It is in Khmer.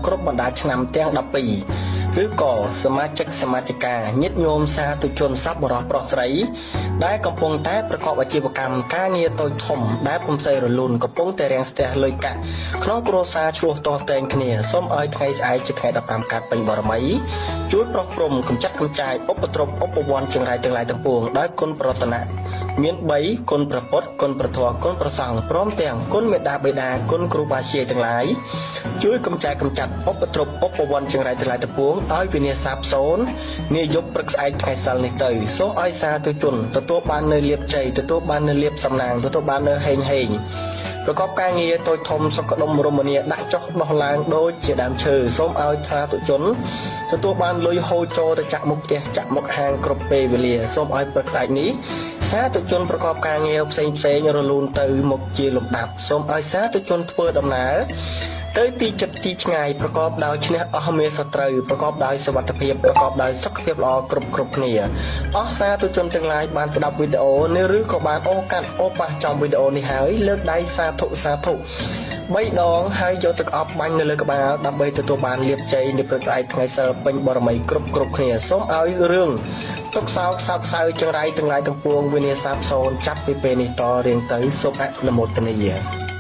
គ្រប់បណ្ដាឆ្នាំទាំង12ឬក៏សមាជិកសមាជិកាញាតិញោមសាធុជនសប្បុរសប្រុសស្រី ដែលកំពុងតែប្រកបអាជីវកម្មការងារតូចធំដែលពុំសូវរលូនកំពុងតែរាំងស្ទះលុយកាក់ក្នុងគ្រួសារឆ្លោះទាស់ទែងគ្នាសូមឲ្យថ្ងៃស្អែកជាថ្ងៃ15កើតពេញបរមីជួយប្រោះព្រំកម្ចាត់កម្ចាយឧបទ្រពឧបវ័នចង្រៃទាំងឡាយទាំងពួងដោយគុណប្រតនៈមាន3គុណព្រះពុទ្ធគុណព្រះធម៌គុណព្រះសង្ឃព្រមទាំងគុណមេដាបេដាគុណគ្រូបាធ្យាយទាំងឡាយជួយកម្ចាយកម្ចាត់ឧបទ្រពឧបវ័នចង្រៃទាំងឡាយទាំងពួងឲ្យវិនាសសាបសូន្យនាយប់ព្រឹកស្អែកថ្ងៃសិលនេះទៅសូមឲ្យសាធុជនទទួលបាននៅលាភជ័យទទួលបាននៅលាភសំណាងទទួលបាននៅហេងហេងប្រកបការងារតូចធំសុខដុមរមនាដាក់ចុះដោះឡើងដូចជាដើមឈើសូមឲ្យសាធុជនទទួលបានលុយហូរចូលទៅចាក់មុខផ្ទះចាក់មុខហាងគ្រប់ពេលវេលាសូមឲ្យព្រឹកស្អែកនេះសាធុជនប្រកបការងារផ្សេងផ្សេងរលូនទៅមុខជាលំដាប់សូមឲ្យសាធុជនធ្វើដំណើរទៅទីចិត្តទីឆ្ងាយប្រកបដោយឈ្នះអស់មេសត្រូវប្រកបដោយសុវត្ថិភាពប្រកបដោយសុខភាពល្អគ្រប់គ្រប់គ្នាអស់សាធុជនទាំងឡាយបានស្ដាប់វីដេអូនេះឬក៏បានអូកាត់អូប៉ះចំវីដេអូនេះហើយលើកដៃសាធុសាធុ3ដងហើយយកទឹកអប់បាញ់នៅលើក្បាលដើម្បីទទួលបានលាភជ័យនៅព្រឹកស្អែកថ្ងៃសិលពេញបរមីគ្រប់គ្រប់គ្នាសូមឲ្យរឿងទុកសោកសោកសៅចង្រៃទាំងឡាយទាំងពួងវិនាសសាបសូន្យចាប់ពីពេលនេះតរៀងទៅសូមអនុមោទនា។